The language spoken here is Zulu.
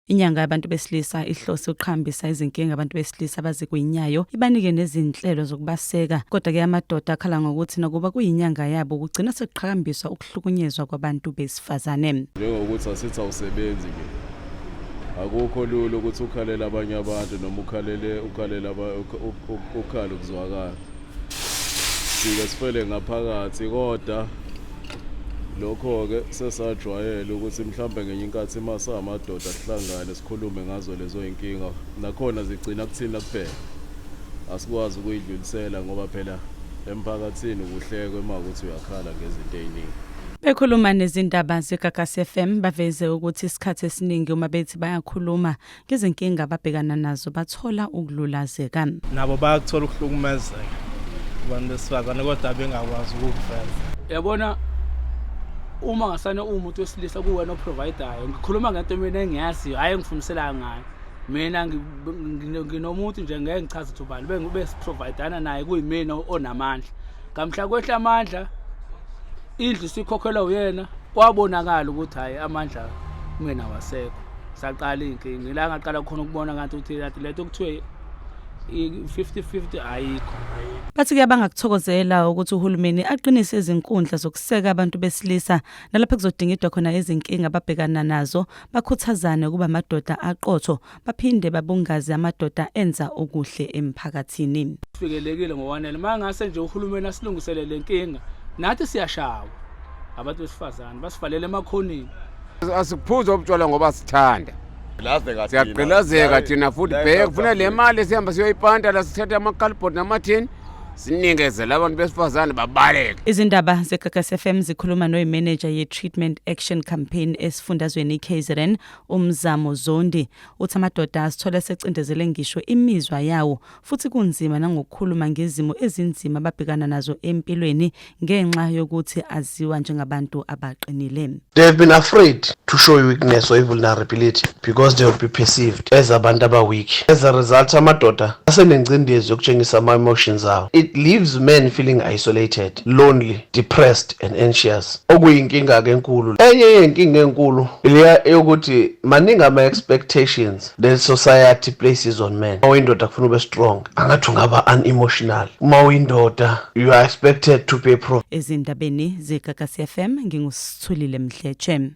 Inyanga yabantu besilisa ihlose ukuqhambisa izinkinga abantu besilisa abazigwinyayo, ibanike nezinhlelo zokubaseka. Kodwa-ke amadoda akhala ngokuthi nakuba kuyinyanga yabo kugcina sekuqhakambiswa ukuhlukunyezwa kwabantu besifazane. Njengokuthi asithi awusebenzi nje, akukho lula ukuthi ukhalele abanye abantu noma ukhalele ukhalele ukhale ukuzwakala. Sike sifele ngaphakathi kodwa lokho-ke sesajwayele ukuthi mhlawumbe ngenye inkathi uma samadoda sihlangane sikhulume ngazo lezo y'nkinga, nakhona zigcina kuthina kuphela, asikwazi ukuyidlulisela ngoba phela emphakathini kuhlekwe uma ukuthi uyakhala ngezinto ey'ningi. Bekhuluma nezindaba zeGagasi FM baveze ukuthi isikhathi esiningi uma bethi bayakhuluma ngezinkinga ababhekana nazo bathola ukululazeka. Nabo bayakuthola ukuhlukumezeka kubantu besifazane kodwa bengakwazi ukukuveza. Yabona uma ngasane uwumuntu wesilisa kuwena oprovidayo, ngikhuluma ngento mina engiyaziyo, hhayi engifundiselayo ngayo. Mina nginomuntu nje ngeke ngichaze ukuthi ubani, bengibe siprovidana naye kuyimina onamandla. Ngamhla kwehla amandla, indlu sikhokhelwa uyena, kwabonakala ukuthi hhayi amandla kumina awasekho. Saqala iy'nkinga, ila ngaqala khona ukubona kanti ukuthi kanti lento kuthiwe i-50-50 ayikho. Bathi-ke abangakuthokozela ukuthi uhulumeni aqinise izinkundla zokuseka abantu besilisa nalapho kuzodingidwa khona izinkinga ababhekana nazo, bakhuthazane ukuba amadoda aqotho, baphinde babungaze amadoda enza okuhle emphakathini. Sifikelekile ngokwanele. Uma ngase nje uhulumeni asilungisele le nkinga, nathi siyashawa abantu besifazane, basivalele emakhoneni. Asiphuze ubutshwala ngoba sithanda. Siyagqilazeka thina futhi bheke kufuna le mali sihamba siyoyipanta la sithatha amakalibhodi namathini sinikezele abantu besifazane babaleke. Izindaba zeGagasi FM zikhuluma noyimeneja ye-Treatment Action Campaign esifundazweni iKZN uMzamo Zondi. Uthi amadoda azithola esecindezele ngisho imizwa yawo futhi kunzima nangokukhuluma ngezimo ezinzima ababhekana nazo empilweni ngenxa yokuthi aziwa njengabantu abaqinile. They have been afraid to show weakness or vulnerability because they will be perceived as abantu aba-weak. As a result, amadoda asenengcindezi yokutshengisa ama-emotions awo. It leaves men feeling isolated, lonely, depressed and anxious. Okuyinkinga-ke enkulu. Enye yey'nkinga enkulu leya yokuthi maningi ama-expectations the society places on men. Uma uyindoda kufuna ube strong, angathi ungaba unemotional. Uma uyindoda you are expected to be a Ezindabeni zeGagasi FM nginguSithulile Mdletshe.